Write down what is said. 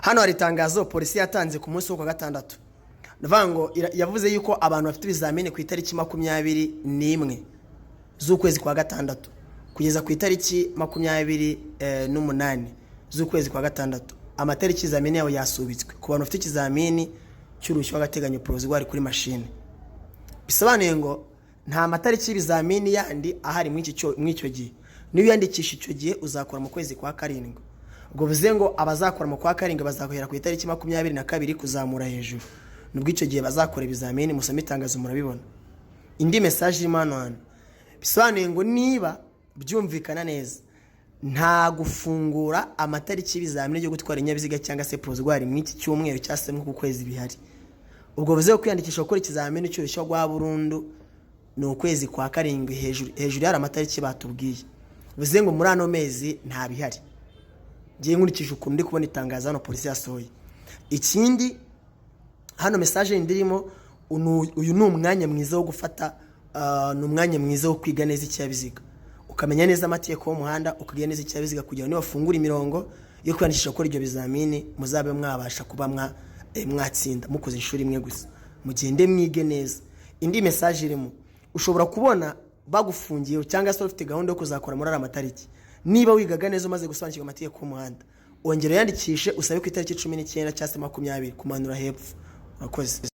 Hano hari itangazo polisi yatanze ku munsi wo kwa gatandatu. Ndavuga ngo yavuze yuko abantu bafite ibizamini ku itariki 21 z'ukwezi kwa gatandatu kugeza ku itariki 28 z'ukwezi kwa gatandatu, amatariki y'ibizamini yabo yasubitswe ku bantu bafite ikizamini cy'uruhushya w'agateganyo provisoire kuri mashini. Bisobanuye ngo nta matariki y'ibizamini yandi ahari muri icyo gihe. Niba wiyandikisha icyo gihe, uzakora mu kwezi kwa karindwi. Ubwo bivuze ngo abazakora mu kwa karindwi bazahera ku itariki 22 kuzamura hejuru, nubwo icyo gihe bazakora ibizamini. Musome itangazo murabibona. Indi message irimo hano hantu, bisobanuye ngo niba byumvikana neza, nta gufungura amatariki y'ibizamini byo gutwara ibinyabiziga cyangwa se provisoire muri iki cyumweru cyangwa se muri uku kwezi bihari. Ubwo bivuze ko kwiyandikisha gukora ikizamini cy'uruhushya rwa burundu ni ukwezi kwa karindwi hejuru. Hejuru hari amatariki batubwiye, bivuze ngo muri ano mezi nta bihari, ngiye nkurikije ukuntu ndi kubona itangazo hano polisi yasohoye. Ikindi hano, message yindi irimo, uyu ni umwanya mwiza wo gufata, ni umwanya mwiza wo kwiga neza ikinyabiziga, ukamenya neza amategeko y'umuhanda, ukiga neza ikinyabiziga kugira ngo nibafungura imirongo yo kwiyandikisha gukora ibyo bizamini, muzabe mwabasha kuba mwatsinda mukoze inshuro imwe gusa. Mugende mwige neza. Indi message irimo, ushobora kubona bagufungiye cyangwa se ufite gahunda yo kuzakora muri aya matariki. Niba wigaga neza, umaze gusobanukirwa amategeko y'umuhanda, ongera uyandikishe, usabe ku itariki 19 cyangwa se 20 kumanura hepfo. Urakoze.